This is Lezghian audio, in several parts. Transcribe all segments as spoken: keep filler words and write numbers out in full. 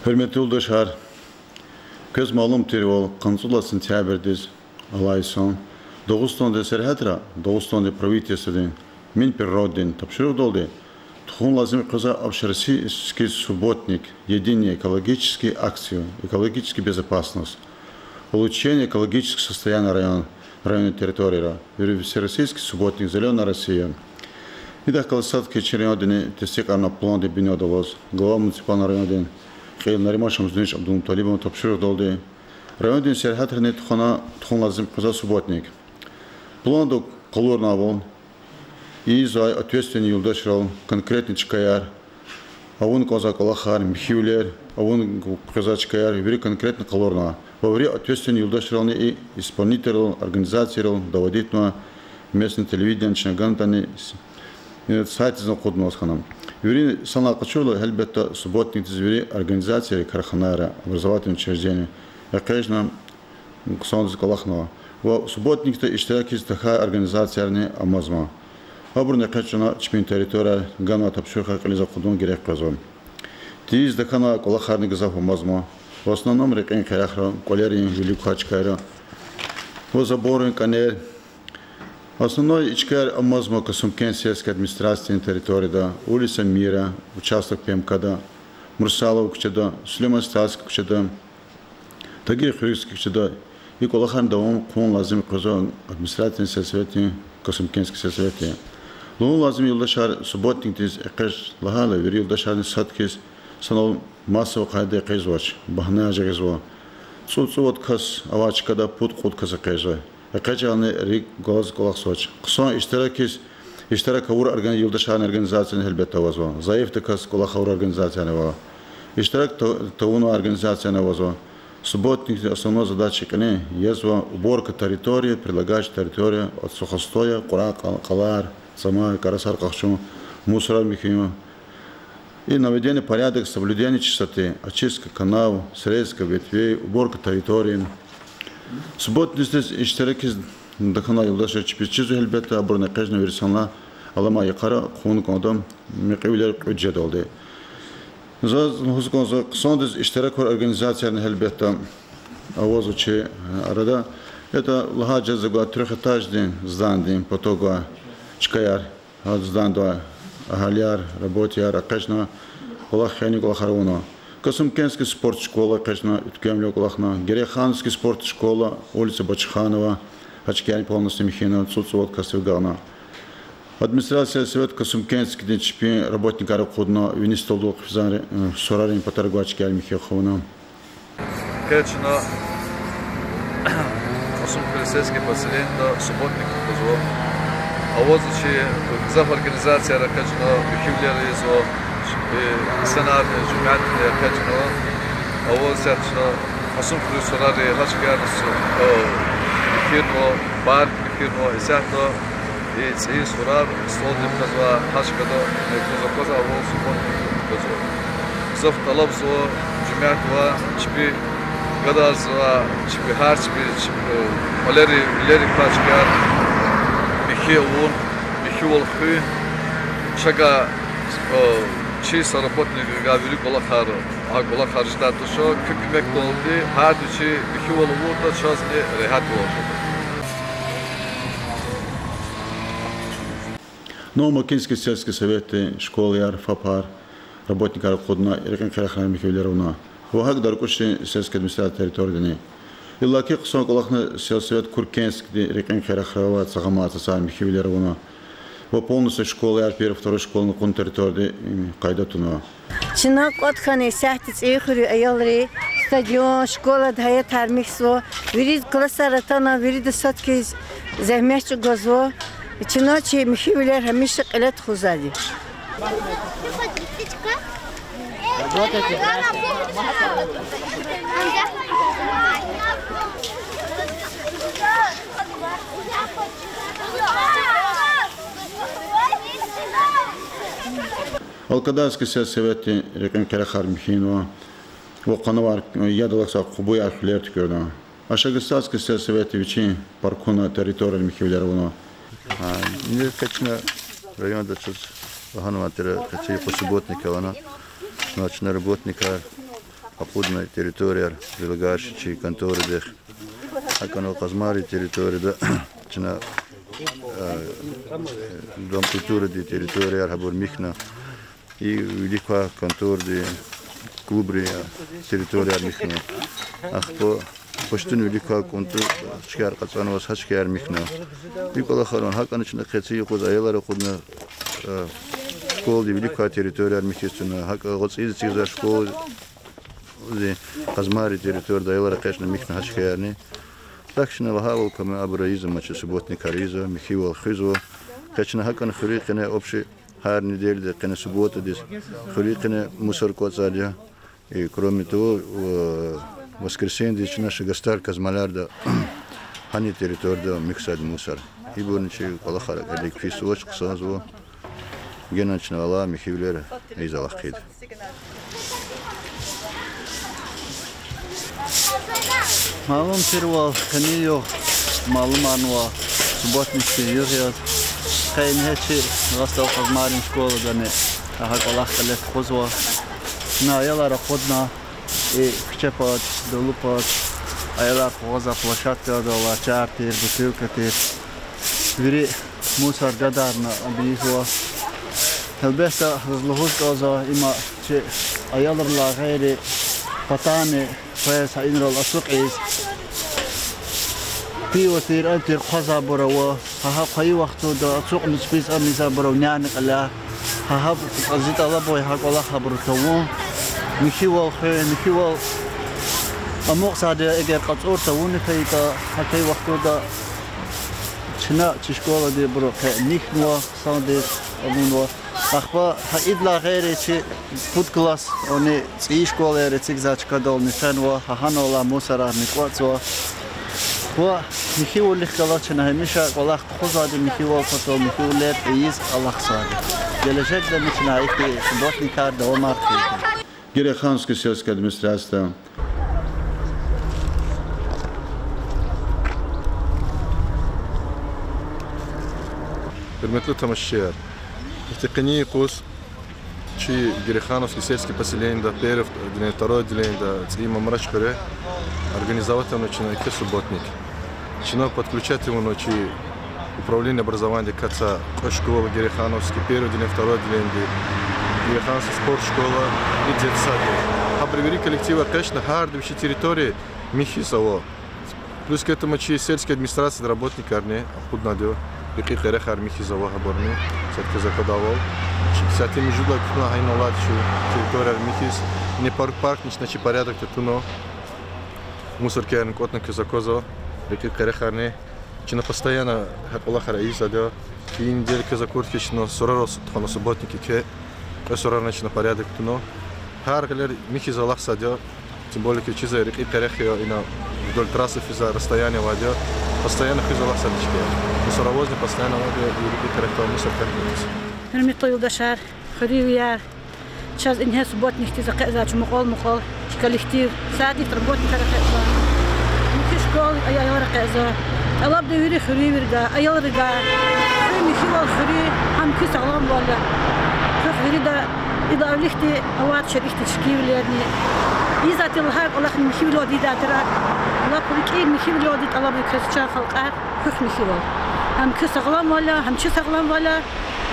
Гьуьрметлу юлдашар, квез малум тирвал, къанни цӀуд лагьай сентябрдиз алай йисан Дагъустандин сергьятра Дагъустандин правительстводин, Минприроддин тапшуругъдалди тухун лазим къвезвай общероссийский субботник, единый экологический акцию, экологическая безопасность, улучшение экологического состояния район, районной территории, всероссийский субботник «Зелёная Россия». Идахъ галаз сад хьиз чи райондини тестикьарна пландин бинедаллаз, глава муниципальный райондин кьил Нариман Шамсудинович Абдулмуталибован тапшуругъдалди райондин сергьятрани тухвана тухун лазим къвезвай субботник. Планда къалурнавайвал, ийизвай ответственный юлдашрал конкретный чкаяр, авун кӀанзавай кӀвалахар, михьивилер, авун къвезвай чкаяр вири конкретно къалурна. Ва вири ответственный юлдашрални и исполнительрал, организацийрал доводитьна, местный телевидение чна ганатӀани, с-, э, сайтдизни акъуднаваз хьана. Вири санал къачурла, гьелбетда, субботникдиз вири организацияри, карханайри, образовательный учреждения экъечӀна, хъсандиз кӀвалахнава. Ва субботникда иштиракиз тахьай организациярни амазма. Абурни экъечӀна чпин территорияр ганвай тапшуругъар кьилиз акъудун герек къвезва. Тийиз тахьанвай кӀвалахарни гзаф амазма. В основном рекьин къерехра, кӀвалерин вилик квай чкайра. Ва заборрин кӀанер. Основной и чкаяр амазма Касымкент сельской администрациядин территорияда, улица Мира, участок П М К-да, Мурсалова куьчеда, Сулейман-Стальский куьчеда, Тагир Хуьруьгский куьчеда. И кӀвалахарни давам хъувун лазим къвезва административный сельсоветдин, Касымкентский сельсоветдин. Лугьун лазим, юлдашар субботникдиз экъечӀ лагьайла, вири юлдашарни сад хьиз санал массовый къайдада экъечӀзавач, багьна жагъизва. ЦӀуд-цӀувад кас авай чкада пуд-кьуд кас экъечӀзава. ЭкъечӀайла рикӀ галаз кӀвалахзавач. Хъсан иштиракиз, иштирак авур органи-, юлдашарни организацияни гьелбетда авазва. Зайифдаказ кӀвалах авур организациярни ава. Иштирак та-, тавунвай организациярни авазва. Субботникдин основной задача кьиле язва уборка территории, прилегающей территории, от сухостоя, кьурагъ къал-, къалар, цӀамар, кӀарасар къахчун, мусорар михьун. И наведение порядок, соблюдение чистоты, очистка канав, срезка ветвей, уборка территории. Субботникдиз иштиракиз тахьанвай юлдашар чпиз чизва, гьелбетда, абурни экъечӀна вири санал аламай йикъара хъувун кӀанда мекьивилер кьуьд жедалди. Заз лугьуз кӀанзава, хъсандиз иштирак авур организациярни гьелбетда авазва чи арада. Это лагьай жезва гвай трёхэтажный зданидин патав гвай чкаяр. Гьа зданидивай агьалияр, работаяр экъечӀна, кӀвалах хьайи кӀвалахар авуна. Касымкентский спортшкола экъечӀна, уьтквемвиляй кӀвалахна. Герейхановский спортшкола, улица Бочханова, гьа чкаяр полностью михьена, цӀуд-цӀувад касдив агакьна. Администрация, совет Касымкентскийдин чпин работникар акъудна, вини столдал хъфизвай, э, сурарин патарив гвай чкаяр михьи хъувуна. Къе чна Касымкент сельский поселенида субботник тухузва. Авазва чи гзаф организациярни экъечӀна, михьивилер ийизва, и инсанарни, жемятни экъечӀнава. Авазва исятда чна Касымкентдин сурари гьа чкаярни су-, э, михьирнава, парк михьирнава, исятда и цӀийи сурар столдив къвезва, гьа чкада мекьуз аквазва, аваз субботник къвезва. Гзаф тӀалабзава жемятдивай, чпи гадарзава, чпи гьар чпи, чпи, э, кӀвалери, вилери квай чкаяр михьи авун, михьивал хуьн, чавай, э, чи са работникдивай вири кӀвалахар, а кӀвалахар жедай туш, куь куьмекдалди гьарда чи михьивал авуртӀа, чазни регьятвал жеда. Новомакинский сельский советдин школаяр, ФАПар, работникар акъудна, рекьин къерехрай михьивилер авуна. Ва гьакӀ Даркушин сельский администрация территориядани. Иллаки хъсан кӀвалахна сельсовет Куркенскди, рекьин къерехра авай цагъамар, цацар михьивилер авуна. Ва полностью школаяр, первый, второй школани кьун территорияди, м, къайда тунва. Чна кӀватӀ хьана исятда ЦӀийи хуьруьн аялри, стадион, школада гьаятар михьзава, вири классар атана, вирида сад хьиз зегьмет чӀугвазва. Чна чи михьивилер гьамиша кьиле тухузвайди. Алкадарский сельсоветдин рекьин къерехар михьинва ва къанавар, яд алахьзавай къубуяр, хуьлер туькӀуьрнава. Ашагастальский сельсоветдин вичин паркунин территорияр михьивилер авуна. А, ни къе чна районда чаз лагьанвай тир, къе чи йикъа субботник авуна. Чна, чна работникар, акъудна территорияр, прилегающий чи конторадихъ. ГьакӀ хьана Къазмайрин территорияда чна, э, Дом культурыдин территорияр гьабур михьна. И вилик квай контордин, клубрин территорияр михьна. Ахпа почтунин вилик квай контур чкаяр кьацӀанваз гьа чкаяр михьна. И кӀвалахар авуна, гьакӀ хьана чна къенин юкъуз аялар акъудна, э, школадин вилик квай территорияр михьиз туна, гьакӀ гъвечӀиз эцигзавай школа зи Къазмайрин территорияда аялар экъечӀна михьна гьа чкаярни. Так чна лагьайвал квай, абур ийизва, мад чи субботникар ийизва, михьивал хуьзва. Къе чна гьакӀ хьана хуьруьн къене общий гьар неделяда къене субботадиз хуьруьн къене мусор кӀватӀзавайди я. И, кроме того, в-, воскресеньедиз чна Шагостар, Казмалярда гьанин территорияда михьзавайди мусор. Ибурни чи кӀвалахар кьилик физвач, хъсанзава. Генани чна алай михьивилер ийиз алахъда. Малум тирвал, къенин югъ малумарнава субботникдин югъ яз. Къе ингье чи Гъасдал Къазмайрин школадани гьа кӀвалах кьиле тухузва. Чна аялар акъудна и куьче пад, далу пад, аялар къугъвазвай площадкадал алай чар тир, бутылка тир, вири мусор гадарна ийизва. Гьелбетда, заз лугьуз кӀанзава, има чи аялрилай гъейри патани къвез, гьа инрал ацукьиз, пиво тир, ам тир хъвазвайбур ава. Гьа, гьа хъвайи вахтунда ацукьна чпиз ам ийизвайбур ава няни кьиляй. Гьа, гьабурукай зи тӀалаб ава гьа кӀвалах абуру тавун. Михьивал хуьн, михьивал амукьзавайди я, эгер кьацӀур тавуни хьайитӀа, гьа хьайи вахтунда чна чи школадибуру къе михьнава, хъсандиз авунва. Ахпа гьа идалай гъейри чи пуд класс, ани цӀийи школаяр эцигзавай чкадални фенва, гьа гьанал алай мусорарни кӀватӀзава. Ва михьивилихъ галаз чна гьамиша кӀвалах тухузвайди, михьивал патал михьивилер ийиз алахъзавайди. Гележегдани чна ихьтин субботникар давамар хъийида. Герейхановская сельская администрация. Гьуьрметлу тамашачияр, ихьтин къенин юкъуз чи Герейхановский сельский поселениеда первое отделение, второе отделениеда, ЦӀийи Мамрач хуьре организовать авунва чна еке субботник. Чна подключать авунва чи управление образованиедикай квай кьве школа: Герейхановский первое отделение, второе отделениеди, Герейхановский спортшкола и детсад. Гьабуру вири коллективар экъечӀна, гьарда вичин территория михьиз ава. Плюс к этому чи сельский администрацияди работникарни акъуднавайди я, рекьин къерехар михьиз ава гьабурни, сад хьиз аквадайвал. Чи исятда муьжуьд лагьай кутуна гьа инал алайди чи территорияр михьиз, ина пар-, паркни чна чи порядокда туна, мусоркаярни кӀватӀна квез аквазва, рекьин къерехарни. Чна постоянно гьа кӀвалахар ийизвайди я. И неделя квез акур хьи, чна сурарал тухвана субботник еке, кьве сурарни чна порядок туна. Гьар гъилер михьиз алахъзавайди я, тем более ки чизвай рекьин къерех я, ина вдоль трассы физвай расстояние авайди я, постоянно хуьз алахъзавайди чка я. Мусоровозни постоянно авайди я, и рекьин къерехда мусор квахьна. Гьуьрметлу юлдашар, хуьруьнвияр, чаз ингье субботникдиз экъечӀзавай чи мукьвал-мукьвал чи коллектив, садикдин работникар экъечӀзава, муькуь школайрин аялар экъечӀзава. ТӀалабда вири хуьруьнвийривай, аялривай: хуьн михьивал хуьруьн, гьам куь сагъламвал я. Хуьх вирида, идалай виликди авач ихьтин чкивилерни. Ийизвай тир лагьай кӀвалахни михьивилелди ийидай тир. Лап рикӀин михьивилелди тӀалабда квез, чан халкьар, хуьх михьивал. Гьам куь сагъламвал я, гьам чи сагъламвал я,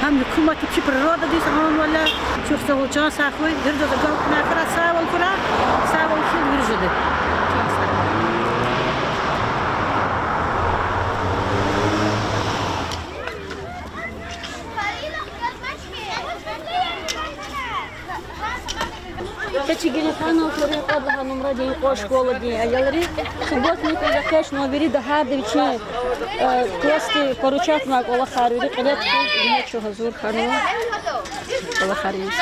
гьам гьукуматдин, чи природадин сагъламвал я. Чухсагъул, чан сагъ хьуй, виридаз агалкьунар хьурай, сагъвал хьурай, сагъвал хьуй вири жеди. Чан сагъ. Къе чи Герейхановский хуьруьн кьвед лагьай нумрадин кьве школадин аялри субботникдиз экъечӀнава, вирида гьарда вичин, э, классди поручать авунвай кӀвалахар вири кьиле тухуз, ингье чун гьазур хьанва кӀвалахар ийиз.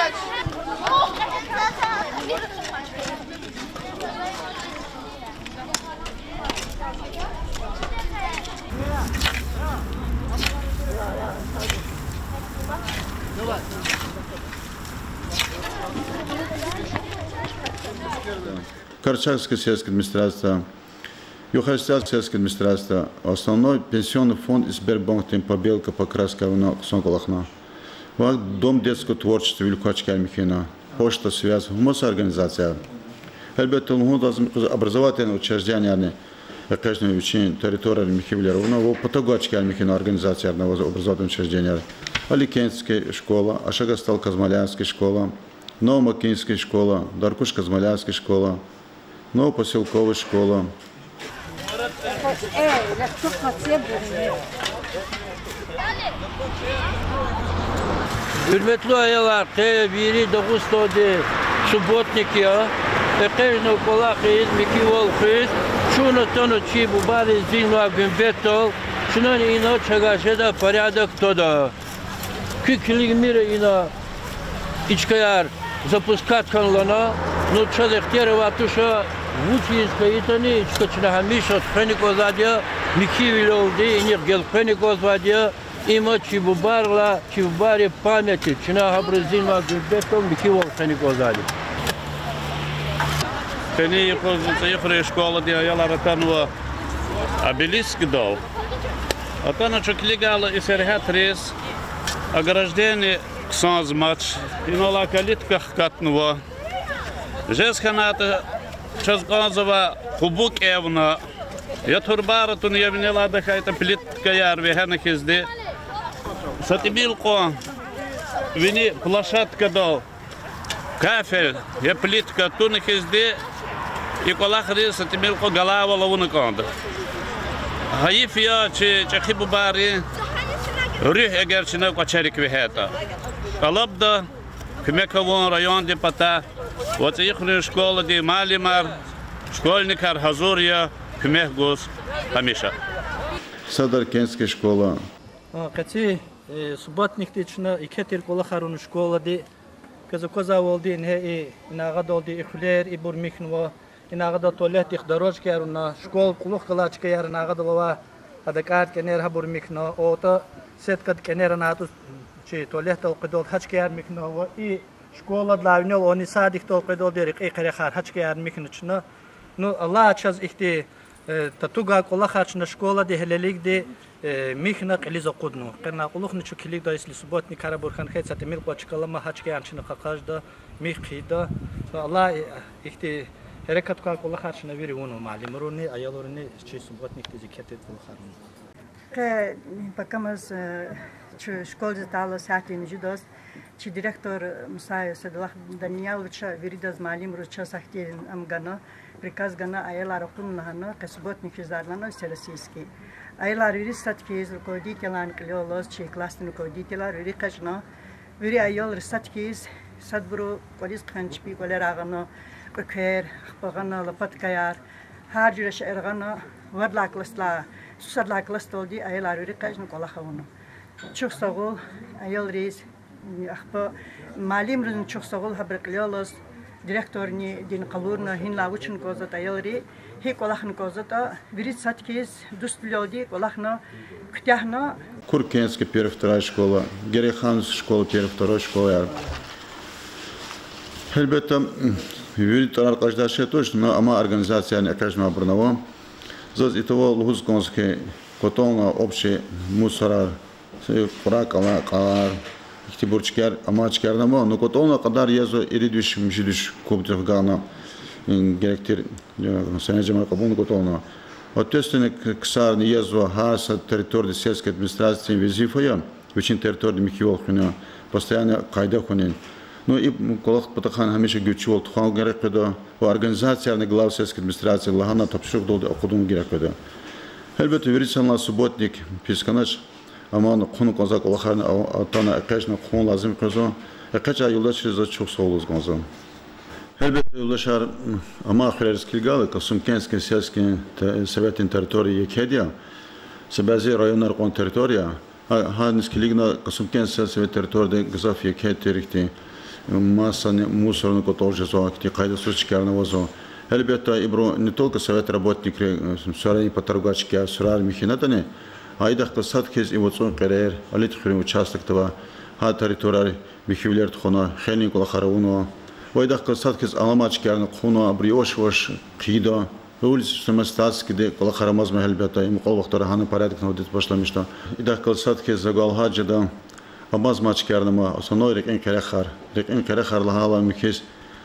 Карачаевская сельская администрация, Юхарсисятская сельская администрация, основной пенсионный фонд и Сбербанкдин побелка, покраска авуна хъсан кӀвалахна. Ва Дом детского творчества вилик квай чкаяр михьна, Почта, Связь, гьамиша организация. Гьелбетда, лугьун лазим я, къуз образовательный учреждениеярни экъечӀна вичин территорияда михьивилер авуна ва патав гвай чкаяр михьна организациярни ва образовательный учреждениеяр. Аликентская школа, Ашагастал-Казмалянская школа, Новомакинская школа, Даркуш-Казмалянская школа, Новопоселковая школа. Гьуьрметлу аялар, къе вири Дагъустандин субботник я. ЭкъечӀна кӀвалахиз, михьивал хуьз, чун атана чи бубайриз зинвай гуьмбетдал, чна ина чавай жедай порядок твада. Куь килигмир ина и чкаяр запускать хьана лагьана, ну, чаз ихтияр авай туш, вучиз хьайитӀани, и чка чна гьамиша хвена кӀанзавайди я, михьивилелди инихъ гелкъвена кӀанзавайди я, има чи бубайрилай, чи бубайрин памяти, чна гьабуруз зинвай гуьмбетдал михьивал хвена кӀанзавайди я. Къенин юкъуз ЦӀийи Хуьруьн школадин аялар атанва обелискдал. Атана чун килигайла и сергьятриз ограждение хъсанзамач, иналай калитка хкатнава. Жез хьанайтӀа, чаз кӀанзава къубу кӀевна. Я турбаяр атуна, я винелай тахьайтӀа плиткаяр вегьена хьизди. Са тӀимил кьван вини площадкадал кафель я плитка туна хьизди, и кӀвалахриз са тӀимил кьван галайвал авуна кӀанда. Гьайиф я чи чӀехи бубайрин руьгь эгер чна кӀвачерик вегьейтӀа. ТӀалабда куьмек авун райондин патай ва ЦӀийи Хуьруьн школадин муаллимар, школьникар гьазур я куьмек гуз гьамиша. Садаркентская школа. А, къеци, э, субботникди чна еке тир кӀвалахар авуна школади. Квез аквазвайвалди, ингье и, ина агъадалди и хуьлер, ибур михьнава, ина агъадал туалетдихъ дорожкаяр авуна, школа кьулухъ галай чкаяр ина агъадал авай, гьада кӀард кӀенер гьабур михьна, отӀа сеткада кӀенер анатӀуз чи туалетдал къведалди гьа чкаяр михьна ва и школадилай винел они садикдал къведалди рекьин къерехар гьа чкаяр михьна чна. Ну, Аллагь чаз ихьтин э, татугай кӀвалахар чна школади гьелелигди, э, михьна кьилиз акъудна. Къенлай кьулухъни чун килигда, если субботникар абур хьана хьайитӀа, са тӀимил кьван чка алама, гьа чкаяр чна къакъажда, михь хъийида. Ну, Аллагь, э, ихьтин гьерекат квай кӀвалахар чна вири авунва, муаллимрини, аялрини чи субботникдиз еке тир кӀвалахар авуна. Къе пакамаз, э, чун школадиз атайла сятин жидаз, чи директор Мусаев Садуллагь Данияловича, виридаз, муаллимриз чаз ахьтин ам гана, приказ гана, аялар акъудун лагьана, къе субботник физвайди лагьана, всероссийский. Аялар вири сад хьиз, руководительарни кьиле алаз, чи классдин руководительар вири экъечӀна, вири аялри сад хьиз, садбуру кӀвализ хъфена чпин кӀвалерай гъана, кьве квер, ахпа гъана лопаткаяр, гьар жуьре шейэр гъана, вад лагьай классдилай цӀусад лагьай классдалди аялар вири экъечӀна кӀвалах авуна. Чухсагъул аялриз, ахпа муаллимризни чухсагъул гьабурун кьиле алаз, директорни дин къалурна, гьинлай вучна кӀанзаватӀа аялри, гьикӀ кӀвалахна кӀанзаватӀа, вири сад хьиз дуствилелди кӀвалахна, куьтягьна. Куркенская первая, вторая школа, Герейхановская школа первая, вторая школаяр. Гьелбетда, вири тӀварар кьаждай шей туш, но амай организациярни экъечӀнавайбурни ава. Заз итимвал лугьуз кӀанзава хьи, кӀватӀална общий мусорар, кьурай кӀалай кьар, ихьтинбур чкаяр, амай чкаярни ама, ну кӀватӀална кьадар язва ирид виш, муьжуьд виш кубдихъ гална, герек тир, э, санжемар кьабулна кӀватӀална. Ответственный к-, ксарни язва, гьар са территорияда сельская администрациядин везифа я вичин территорияда михьивал хуьн, постоянно къайда хьунин. Ну, и кӀвалахдин патахъай гьамиша гуьрчивал тухун герек къведа ва организациярни глава сельской администрации лагьана тапшуругъдалди акъудун герек къведа. Гьелбетда, вири санлай субботник пис хьанач, амма хъувун кӀанзавай кӀвалахарни ав-, атана экъечӀна хъувун лазим къвезва, экъечӀай юлдашриз заз чухсагъул лугьуз кӀанзава. Гьелбетда, юлдашар, амай хуьрериз килигайла, Касумкентский сельский те-, советдин территория екеди я. Са бязи районар кьван территория, гьа-, гьаниз килигна Касумкент сельский совет территорияда гзаф еке тир ихьтин масани мусорни кӀватӀал жезва, ихьтин къайдасуз чкаярни авазва. Гьелбетда, ибуру не только совет работникри, э, сурарин патаргвай чкаяр, сурар михьнатӀани, а идахъ галаз сад хьиз и ВацӀун Къерер, Алит хуьруьн участокда авай гьа территорияр михьивилер тухвана, хейлин кӀвалахар авунва. Ва идахъ галаз сад хьиз аламай чкаярни хъувуна, абур яваш-яваш хъийида. Улица Самостатскийди кӀвалахар амазма, гьелбетда, и мукьвал вахтара гьана порядок наводить башламишда. Идахъ галаз сад хьиз за гвай лагьай жеда, амазмай чкаярни ама, основной рекьин къерехар. Рекьин къерехар лагьайла михьиз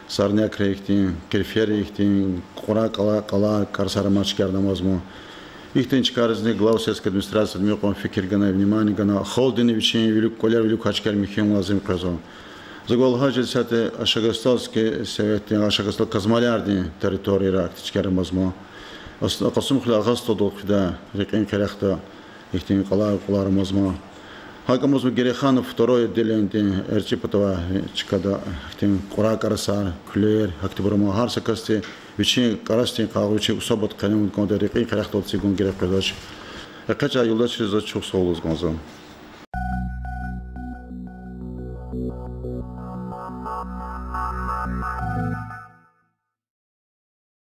Сарнякра ихьтин, Керфера ихьтин, Кьурагь къала, къала кӀарасар амай чкаяр амазма. Ихьтин чкайризни глава сельской администрациядин мукьван фикир гана, внимание гана, халкьдини вичин вилик, кӀвалер вилик квай чкаяр михьи лазим къвезва. За гвай лагьай жилисятда Ашагастальский советдин, Ашагастал Казмалярдин территорияра ихьтин чкаяр амазма. Ас-, Кьасумхуьлуьл Агъа СтӀалдал хъфидай рекьин къерехда ихьтин къала кӀвалер амазма. ГьакӀ амазма Герейханов второй отделениедин эрчӀи патавай чкада ихьтин Кьурагь кӀарасар, куьлер, гьахьтинбур ама, гьар са касди вичин кӀарасдин къайгъу, вичин усабад къенин кӀанда, рекьин къерехдал ци гун герек къвезвач. ЭкъечӀай юлдашриз заз чухсагъул лугьуз кӀанзава.